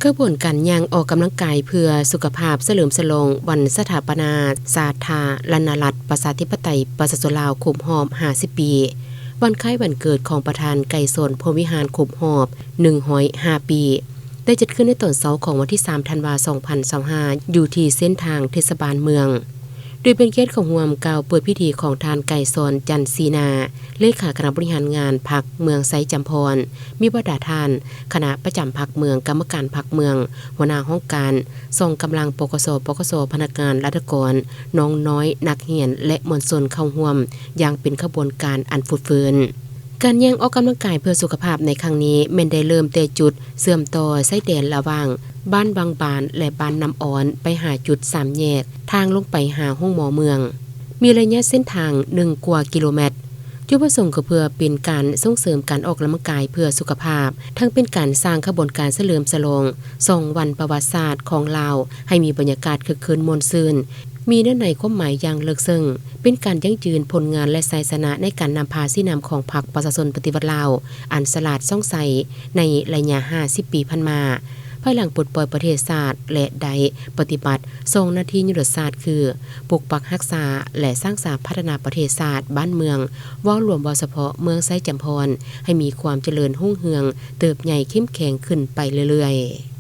ຂະບວນການຍ່າງອອກກຳລັງກາຍເພື່ອສຸຂະພາບ ສະເຫຼີມສະຫຼອງວັນສະຖາປະນາສາທາລະນະລັດ ປະຊາທິປະໄຕ ປະຊາຊົນລາວ ຄົບຮອບຫ້າສິບປີ, ວັນຄ້າຍວັນເກີດຂອງປະທານໄກສອນ ພົມວິຫານ ຄົບຮອບໜຶ່ງຮ້ອຍຫ້າປີ ໄດ້ຈັດຂຶ້ນໃນຕອນເຊົ້າຂອງວັນທີສາມ ທັນວາ ສອງພັນຊາວຫ້າ ຢູ່ທີ່ເສັ້ນທາງເທດສະບານເມືອງ. ໂດຍເປັນກຽດເຂົ້າຮ່ວມກ່າວເປີດພິທີຂອງທ່ານ ໄກສອນ ຈັນສີນາ ເລຂາຄະນະບໍລິຫານງານພັກເມືອງໄຊຈຳພອນ, ມີບັນດາທ່ານຄະນະປະຈຳພັກເມືອງ, ກຳມະການພັກເມືອງ, ຫົວໜ້າຫ້ອງການ, ກອງກຳລັງ ປກສ, ປກສ, ພະນັກງານລັດຖະກອນ, ນ້ອງນ້ອຍ, ນັກຮຽນ ແລະ ມວນຊົນເຂົ້າຮ່ວມຢ່າງເປັນຂະບວນການອັນຟົດເຟື້ນ. ການຍ່າງອອກກຳລັງກາຍເພື່ອສຸຂະພາບໃນຄັ້ງນີ້ ແມ່ນໄດ້ເລີ່ມແຕ່ຈຸດເຊື່ອມຕໍ່ຊາຍແດນລະຫວ່າງບ້ານວັງບານ ແລະ ບ້ານນ້ຳອອນ ໄປຫາຈຸດສາມແຍກທາງລົງໄປຫາໂຮງໝໍເມືອງ, ມີໄລຍະເສັ້ນທາງໜຶ່ງກວ່າກິໂລແມັດ. ຈຸດປະສົງກໍເພື່ອເປັນການສົ່ງເສີມການອອກກຳລັງກາຍເພື່ອສຸຂະພາບ, ທັງເປັນການສ້າງຂະບວນການສະເຫຼີມສະຫຼອງສອງວັນປະຫວັດສາດຂອງລາວ ໃຫ້ມີບັນຍາກາດຄຶກຄື້ນມ່ວນຊື່ນ, ມີເນື້ອໃນຄວາມໝາຍຢ່າງເລິກເຊິ່ງ, ເປັນການຢັ້ງຢືນຜົນງານ ແລະ ໄຊຊະນະໃນການນຳພາຊີ້ນຳຂອງພັກປະຊາຊົນປະຕິວັດລາວ ອັນສະຫຼາດສ່ອງໃສໃນໄລຍະຫ້າສິບປີຜ່ານມາ, ພາຍຫຼັງປົດປ່ອຍປະເທດຊາດ ແລະ ໄດ້ປະຕິບັດສອງໜ້າທີ່ຍຸດທະສາດຄື ປົກປັກຮັກສາ ແລະ ສ້າງສາພັດທະນາປະເທດຊາດ, ບ້ານເມືອງ, ເວົ້າລວມເວົ້າສະເພາະເມືອງໄຊຈຳພອນ ໃຫ້ມີຄວາມຈະເລີນຮຸ່ງເຮືອງ, ເຕີບໃຫຍ່ເຂັ້ມແຂງຂຶ້ນໄປເລື້ອຍໆ.